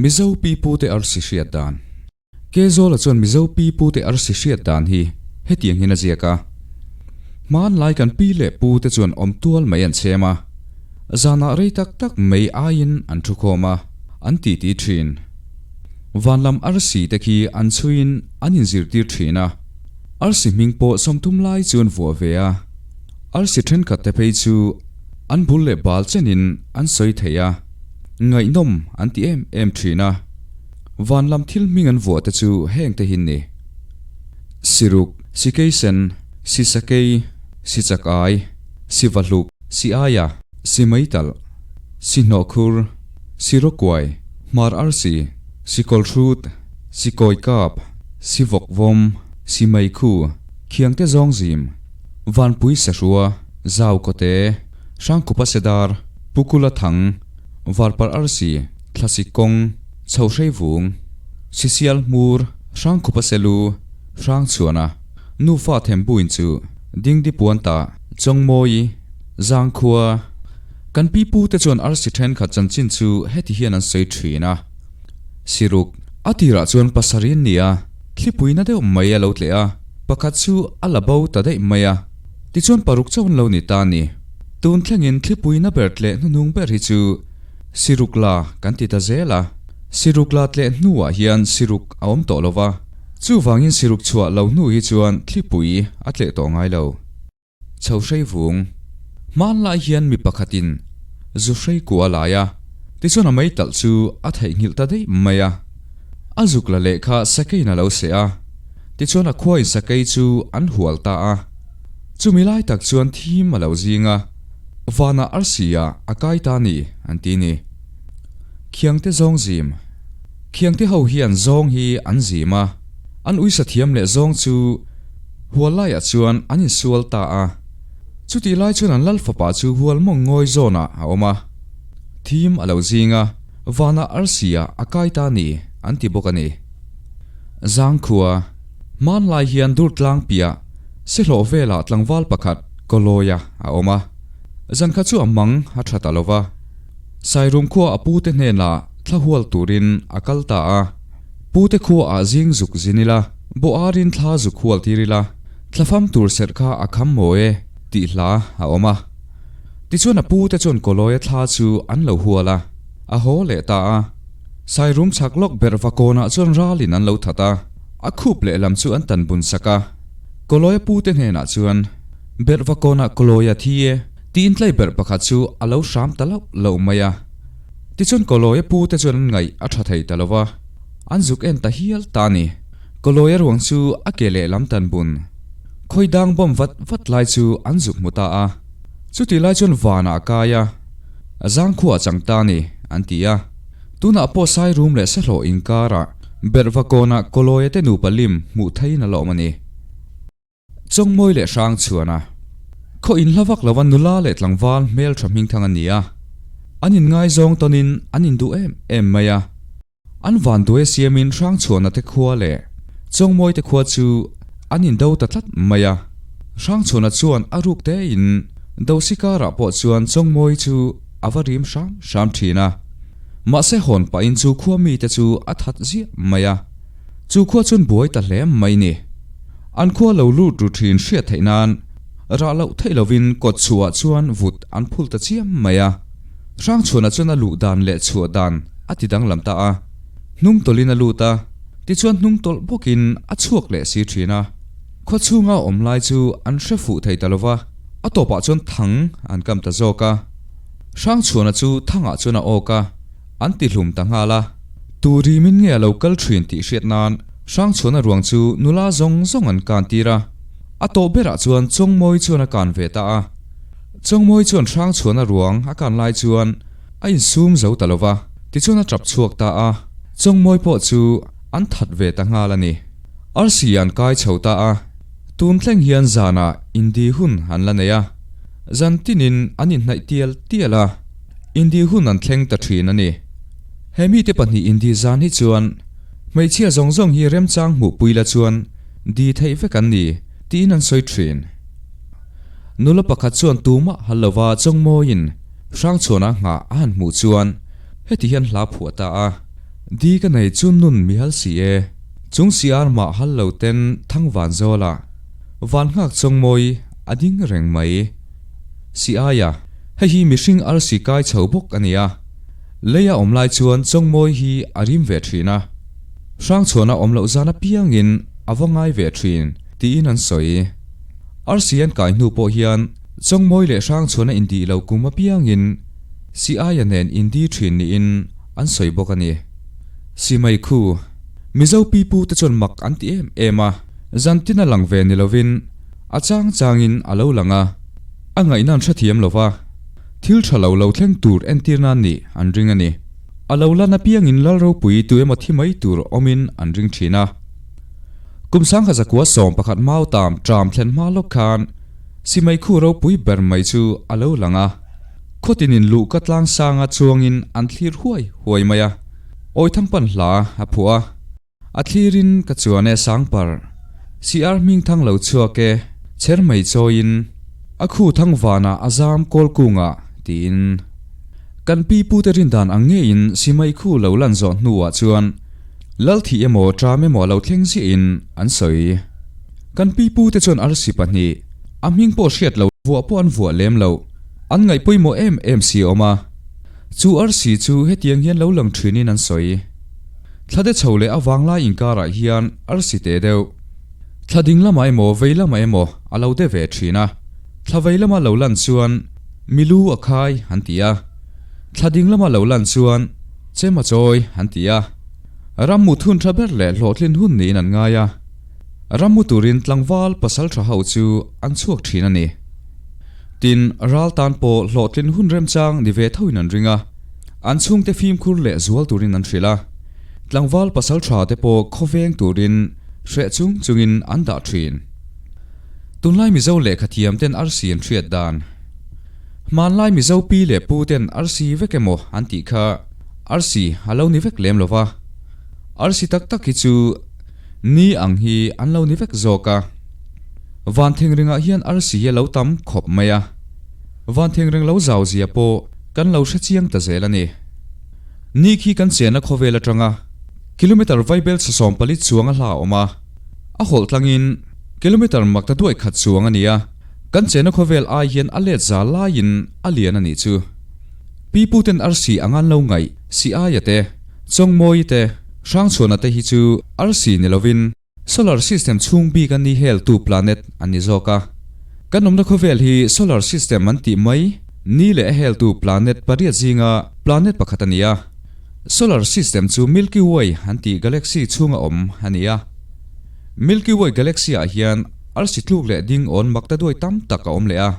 Mizo pipute arsi hriat dan. Kezawla chuan Mizo pipute arsi hriat dan hi hetiang hian a ziak a, Hmanlai kan pi leh pute chuan awm tual mai an chhem a, zanah rei tak tak mei aiin an thu khawm a, an titi thin. Van lam arsi te khi an chhuiin an inzirtir thin a, arsi hming pawh 30 lai chu an vuah ve a, arsi thenkhat te phei chu an bul leh bal chenin an sawi thei a, ngaihnawm an ti em em thin a. Van lam thil hming an vuah te chu heng te hi ni. Siruk, Sikeisen, Sisakei, Sichakai, Sivahluk, Siaia, Simaitalh, Sihnawhkhur, Sirokuai, Hmar Arsi, Sikawlhrut, Sikawikap, Sivawkvawm, Simeikhu, Khiangte Zawngzim, Vanpui Sahrua, Zaukawte, Hrangkhupa Sedar, Pukula Thang, Varparh Arsi, Thlasik Kawng, Chhohrei Vung, Sisial Hmur, Hrangkhupa Selu, Hrangchhuana, Nufa Thembuin chu, Dingdi Puanta, Chawngmawi, Zangkhua. Kan pi pu te chuan arsi thenkhat chanchin chu heti hian an sawi thin a. Siruk, a tirah chuan pasarih an ni a, thlipui na deuh mai a lo tleh a, pakhat chu a la bo ta daih mai a, tichuan paruk chauh an lo ni ta a ni. Tun thlengin thlipui na ber tleh hnuhnung ber hi chu Sirukla kan ti ta zel a, Sirukla tleh hnuah hian Siruk a awm tawh lo va, chuvangin Siruk chhuah lo hnu hi chuan thlipui a tleh tawh ngai lo. Chho hrei vung. Hmanlai hian mi pakhatin zu hrei kua a lai a, tichuan a mei talh chu a theihnghilh ta daih mai a. A zuk la leh kha sakeiin a lo seh a, tichuan a khuain sakei chu an hual ta a. Chumi lai tak chuan thim a lo zing a, vanah arsi ah a kai ta ni an ti ni. Khiangte zawng zim. Khiangte ho hian zawng hi an zim a, an uisa thiam leh zawng chu hual laiah chuan an insual ta a. Chutih lai chuan an lal fapa chu hual mawng ngawi zawnah a awm a. Thim a lo zing a, vanah arsi ah a kai ta ni an ti bawk a ni. Zangkhua, hmanlai hian dur tlang piah Sihlawh velah tlangval pakhat Kawlawia a awm a, zan kha chu a mang a tha ta lo va. Sairum khua a pute hnenah thla hual turin a kal ta a, Pute khua ah zing zuk zin ila, bawh arin thla zuk hual tir ila, thla fam tur serh kha a kham maw e tih hla a awm a. Tichuan a pute chuan Kawlawia thla chu an lo hual a, a haw leh ta a. Sairum chhak lawk berh va kawnah chuan ralin an lo that a, a khup lehlam chu an tan bun sak a. Kawlawia pute hnenah chuan, Berh va kawnah Kawlawia thi e, tiin tlai berh pakhat chu a lo hram ta loh loh mai a. Tichuan Kawlawia pute chuan an ngaih a tha thei ta lo va, an zuk en ta hial ta a ni. Kawlawia ruang chu a ke lehlam tan bun khawi dang bawm vat vat lai chu an zuk hmu ta a. Chutih lai chuan vanah a kai a, zangkhua a chang ta a ni, an ti a. Tunah pawh Sairum leh Sahlawh inkarah Berhva kawnah Kawlawia te nupa lim hmuh theiin a la awm a ni. Chawngmawi leh Hrangchhuana khaw inhla vak lova nula leh tlangval hmeltha hmingthang an ni a, an inngaizawng tawnin an induh em em mai a. An vanduai a siamin Hrangchhuana te khua leh Chawngmawi te khua chu an indo ta tlat mai a. Hrangchhuana chuan a ruk tein Dosi karah pawh chuan Chawngmawi chu a va rim hram hram thin a. Mahse hawn pahin chu khua mite chu a that ziah mai a, chu khua chuan buai ta hle mai ni. An khua lo lut ru thin hriat theih nan rah loh theih lovin kawt chhuah chuan vut an phul ta chiam mai a. Hrangchhuana chuan a luh dan leh chhuah dan a ti danglam ta a, hnung tawlhin a lut a, tichuan hnung tawlh bawkin a chhuak leh si thin a. Khaw chhunga awm lai chu an hre fuh thei ta lova, a tawpah chuan thang an kam ta zawk a. Hrangchhuana chu thangah chuan a awk a, an ti hlum ta nghal a. Tu rimin nge a lo kal thin tih hriat nan Hrangchhuana ruang chu nula zawng zawng an kan tir a. A tawh berah chuan Chawngmawi chuan a kan ve ta a. Chawngmawi chuan Hrangchhuana ruang a kan lai chuan a insum zo ta lo va, tichuan a tap chhuak ta a. Chawngmawi pawh chu an that ve ta nghal a ni. Arsi an kai chho ta a. Tun thleng hian zanah Indi hun an la nei a, zan tinin an inhnaih tial tial a, Indi hun an thleng ta thin a ni. He mite pahnih Indi zan hi chuan hmeichhia zawng zawng hi remchang hmuhpui la chuan di theih vek an ni tiin an sawi thin. Nula pakhat chuan tumah hal lova chawngmawiin Hrangchhuana nghah a han hmuh chuan heti hian hla phuah ta a. Di ka nei chu nun mi hal si e. Chung si ar mah hal lo ten thang van zawl ah. Van nghak chawng mawi a ding reng mai. Si aia, hei hi mihring arsi kai chho bawk a ni a. Lei a awm lai chuan chawng mawi hi a rim ve thin a. Hrangchhuana awm loh zan apiangin a va ngai ve thin tiin an sawi. Arsi an kai hnu pawh hian Chawngmawi leh Hrangchhuana indih lo kum apiangin Si aia nen indi thin niin an sawi bawk a ni. Simai khu, Mizo pipu te chuan mak an ti em em a, zantin a lang ve ni lovin a chang changin a lo lang a, a ngaihna an hrethiam lo va, thil tha lo lo thleng tur entir nan nih an ring a ni. A lo lan apiangin Lal ropui tu emaw thi mai tur awmin an ring thin a. Kum sangha zakua 11 mautam tram thlen hma lawk khan Simai khu ropui ber mai chu a lo lang a, khawtinin luhka tlang sanga chuangin an thlir huai huai mai a, Awithangpan hla a phuah a. A thlirin ka chuan e Sangpar, CR hming thang lo chhuak e, chher mai chawiin, a khu thang vanah a zam kawl kungah, tiin. Kan pi pute rindan ang ngeiin Simai khu lo lan zawh hnuah chuan Lal thih emaw ṭam emaw a lo thleng ziahin an sawi. Kan pi pute chuan arsi pahnih, a hming pawh hriat lo, vuah pawh an vuah lem lo, an ngaih pawimawh em em si a awm a. Chu arsi chu hetiang hian lo lang ṭhinin an sawi. Thlade chho leh a vanglai inkarah hian arsi teh deuh. Thla ding lamah emaw vei lamah emaw a lo de ve ṭhin a. Thla vei lama lo lan chuan mi lu a khai an ti a. Thla ding lama lo lan chuan chem a chawi an ti a. Ram mut hun tha ber leh hlawhtlin hun niin an ngai a. Ram mu turin tlangval pasal tha ho chu an chhuak thin a ni. Tin, ral tan pawh hlawhtlin hun remchang ni ve thoin an ring a. An chhungte fimkhur leh zual turin an hrilh a. Tlangval pasal tha te pawh khawveng turin hreh chung chungin an dah thin. Tunlai Mizo lehkhathiam ten arsi an hriat dan. Hmanlai Mizo pi leh pu ten arsi vek emaw an tih kha arsi a lo ni vek lem lo va. Arsi tak tak hi chu ni ang hi an lo ni vek zawk a. Van thengrengah hian arsi hi a lo tam khawp mai a. Van thengreng lo zau zia pawh kan lo hre chiang ta zel a ni. Ni khi kan chenna khawvel atanga kilometer vaibel chhe 14 chuang a hla a awm a. A hawlh tlangin kilometer mak ta duai khat chuang a ni a, kan chenna khawvel ai hian a let za laiin a lian a nih chu. Pi puten arsi ang an lo ngaih si aia te, Chawngmawi te, Hrangchhuana te hi chu arsi ni lovin solar system chhung bik an ni heltu planet an ni zawk a. Kan awmna khawvel hi solar system an tih mai ni leh a heltu planet pariat zinga planet pakhat a ni a. Solar system chu Milky Way an tih galaxy chhunga awm a ni a. Milky Way galaxy ah hian arsi tluk leh ding awn mak ta duai tam tak a awm leh a.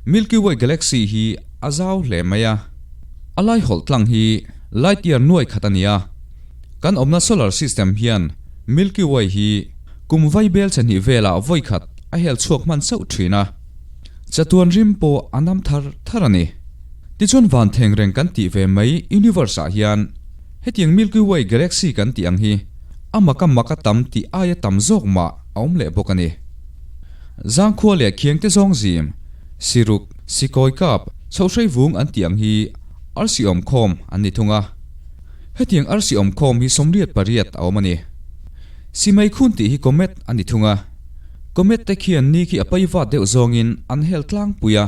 Milky Way galaxy hi a zau hle mai a. A lai hawlh tlang hi light year nuai khat a ni a. Kan awmna solar system hian Milky Way hi kum vai bel chahnih velah vawi khat a hel chhuak hman chauh thin a. Chatuan rim pawh a nam thar thar a ni. Tichuan van theng reng kan tih ve mai universe ah hian hetiang Milky Way galaxy kan tih ang hi a mak a mak a tam tih aia tam zawk mah a awm leh bawk a ni. Zangkhua leh khiangte zawng zim, siruk, sikawi kap, chhohrei vung an tih ang hi arsi awmkhawm an ni thung a. Hetiang arsi awmkhawm hi 88 a awm a ni. Simai khun tih hi comet a ni thung a. Comet te khian ni khi a pai vat deuh zawngin an hel tlangpui a.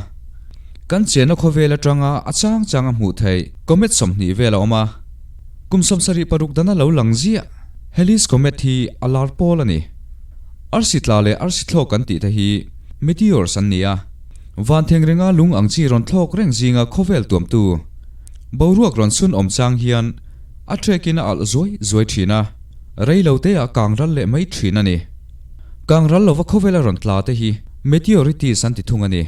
Kan chenna khawvel atanga a chang chang a hmuh theih comet 20 vel a awm a. Kum 76 dana lo lang ziah Halley's Comet hi a lar pawl a ni. Arsi tla leh arsi thlawk kan tih te hi meteors an ni a. Van thengrenga lung ang chi rawn thlawk reng zinga khawvel tuamtu boruak rawn chhun awm chang hian a trekin a alh zuai zuai thin a, rei lo te ah kang ral leh mai thin a ni. Kang ral lova khawvela rawn tla te hi meteorites an ti thung a ni.